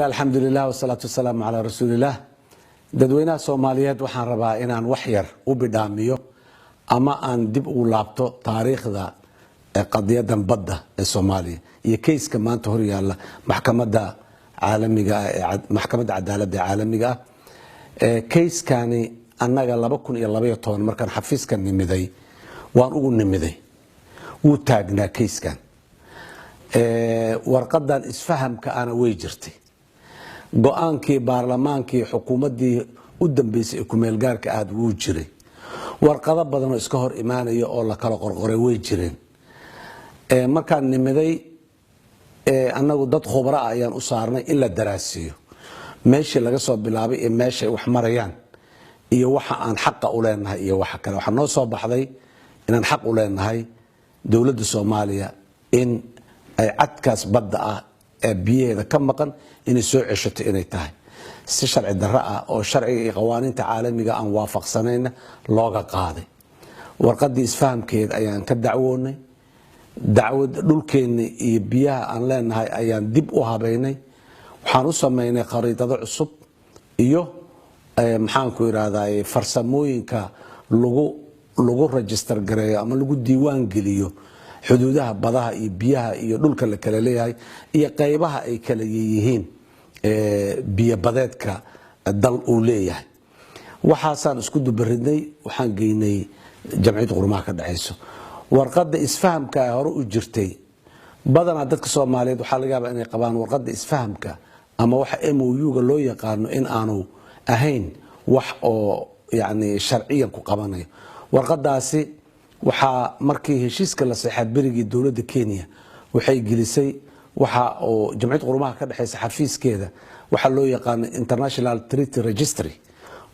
Alxamdulilah wasalaatu wasalaamu calaa rasuulilah. Dadweynaha Soomaaliyeed, waxaan rabaa inaan wax yar u bidhaamiyo ama aan dib ugu laabto taariikhda qadiyadan badda ee Soomaaliya iyo kayska maanta horyaala maxkamadda caalamiga ah, Maxkamadda Cadaaladda ee Caalamiga ah. Kayskani annaga 2012 markaan xafiiska nimiday waan ugu nimiday, wuu taagnaa kayskan. Warqadan isfahamka ana way jirtay. Go-aankii baarlamaankii xukuumaddii u dambeysay ee kumeelgaarka aad wuu jiray. Warqado badanoo iska hor imaanaya oo la kala qorqoray way jireen. Markaan nimiday annagu dad khubra ah ayaan u saarnay in la daraasiiyo meeshii laga soo bilaabay iyo meeshay wax marayaan iyo waxa aan xaqa u leenahay iyo waxa kale. Waxaa noo soo baxday inaan xaq u leenahay dowladda Soomaaliya in ay cadkaas badda ah ee biyaheeda ka maqan inay soo ceshato, inay tahay si sharci darro ah oo sharciga iyo qawaaniinta caalamiga aan waafaqsanayna looga qaaday. Warqaddii isfahamkeed ayaan ka dacwoonay. Dacwad dhulkeenna iyo biyaha aan leenahay ayaan dib u habaynay. Waxaan u samaynay khariidado cusub iyo, maxaanku idhahdaa, farsamooyinka lagu register gareeyo ama lagu diiwaan geliyo xuduudaha badaha iyo biyaha iyo dhulka la kala leeyahay iyo qaybaha ay kala yihiin biyobadeedka dal uu leeyahay. Waxaasaan isku dubaridnay, waxaan geynay Jamciyadda Qurumaha ka Dhexayso. Warqadda isfahamka ee hore u jirtay, badanaa dadka Soomaaliyeed waxaa laga yaabaa inay qabaan warqadda isfahamka ama waxa MOU-ga loo yaqaano in aanu ahayn wax oo yani sharciyan ku qabanayo. Warqadaasi waxaa markii heshiiska la seexaa berigii dowladda Kenya waxay gelisay waxa oo Jamciyadda Qurumaha ka Dhexeysa xafiiskeeda waxaa loo yaqaano International Treaty Registry,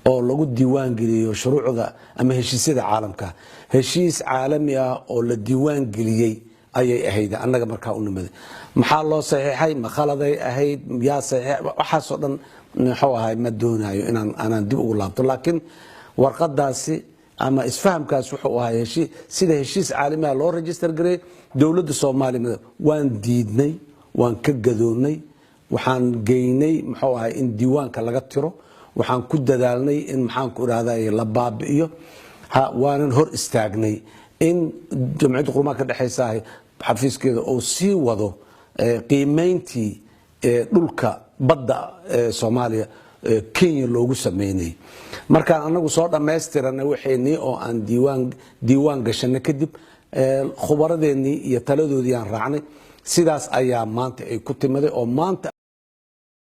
oo lagu diiwaan geliyo shuruucda ama heshiisyada caalamka. Heshiis caalami ah oo la diiwaan geliyey ayay ahayd. Annaga markaa u nimaday, maxaa loo saxiixay? Ma khaladay ahayd? Yaa saxiix? Waxaasoo dhan muxuu ahay, ma doonayo inaan anaan dib ugu laabto, laakiin warqadaasi ama isfahamkaas wuxuu ahaa sida heshiis caalamiha loo register gareeyey. Dowladda Soomaaliya waan diidnay, waan ka gadoonnay. Waxaan geynay, muxuu ahay, in diiwaanka laga tiro. Waxaan ku dadaalnay in, maxaanku idhahday, la baabi'iyo. Waanan hor istaagnay in Jamciyadda Qurumaha ka Dhexaysa xafiiskeeda uu sii wado qiimeyntii dhulka badda Soomaaliya Kenya loogu sameynayay. Markaan anagu soo dhammaystiranay waxaynii oo aan diiwaan gashanay kadib, khubaradeennii iyo taladoodii aan raacnay, sidaas ayaa maanta ay ku timiday oo maanta